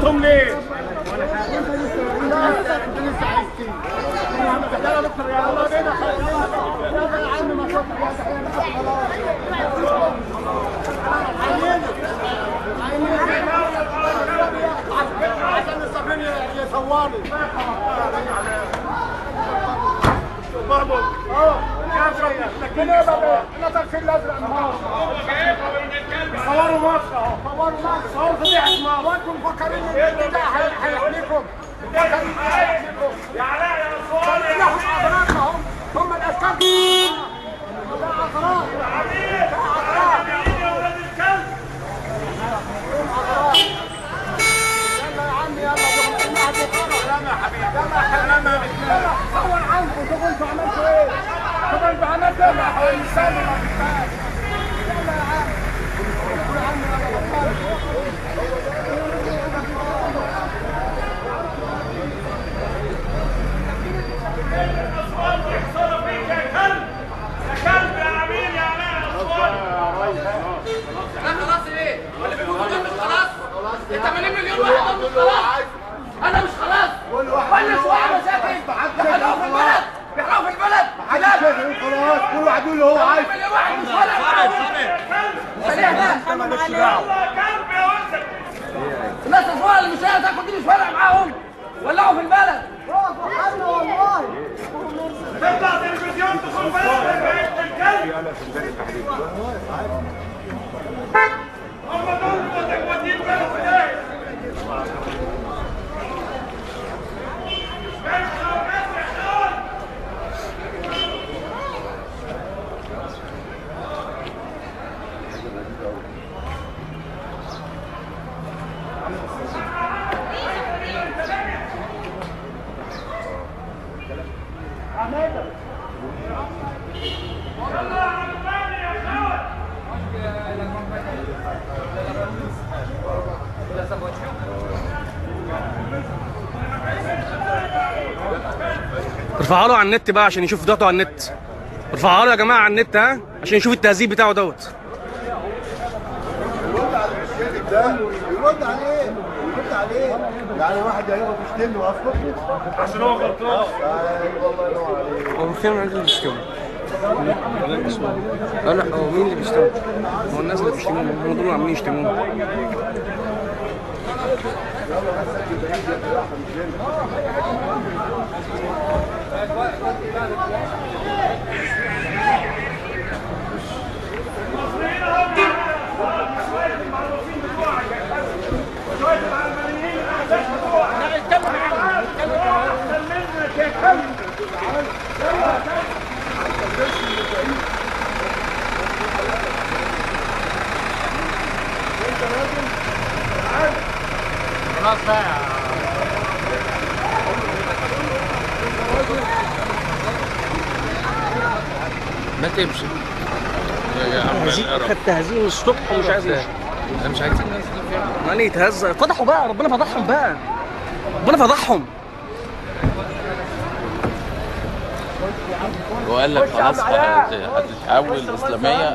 صورتهم ليه؟ صوروا مصر اهو، صوروا مصر، صوروا فضيحة مصر، وانتم مفكرين ان ده هيحميكم؟ يا علاء يا اسوان، لهم اغراض اهم، هم الاشكال دي ده اغراض، ده اغراض يا ولاد الكلب، اغراض. يلا يا عم يلا، سلام يا حبيبي، سلام يا حبيبي، صور عنكم، شوفوا انتوا عملتوا ايه، شوفوا انتوا عملتوا ايه مع الانسان. يلا يا عم لا خلاص ايه؟ اللي بيموتوا دول مش خلاص؟ ال 80 مليون واحد دول مش خلاص؟ انا مش خلاص؟ كل شوية مشاكل، بيحرقوا في البلد، بيحرقوا في البلد، خلاص كل واحد يقول اللي هو عايزه. 80 مليون واحد مش فارق معاهم. الناس الفقراء اللي مش لاقيه تاكل دي مش فارقه معاهم، ولعوا في البلد. والله تطلع تلفزيون تخون بلدك يا ابن الكلب. هم دول متجودين بلد في داهية. ارفعها له على النت بقى عشان يشوف فيديوهاته على النت. ارفعها له يا جماعة على النت، ها، عشان يشوف التهذيب بتاعه دوت. يرد على الشاتم ده، يرد عليه، يرد عليه، يعني واحد هيقف يشتمني واسكت له عشان هو غلطان. والله ينور عليك. هو فين الراجل اللي بيشتمه؟ لا هو مين اللي بيشتمه؟ هو الناس اللي بيشتموه، هم دول عاملين يشتموه. المصريين هم شوية المعروفين بتوعك يا كلب، شوية العلمانيين الأحزاب بتوعك. أحسن منك يا كلب. يلا يا كلب. خلاص بقى. ما تمشي يا عم. خدت هزيمة الصبح ومش عايز يمشي. انا مش عايزين الناس دي فعلا. مالي يتهزق، فضحوا بقى، ربنا فضحهم بقى، ربنا فضحهم. وقال لك خلاص هتتحول اسلامية.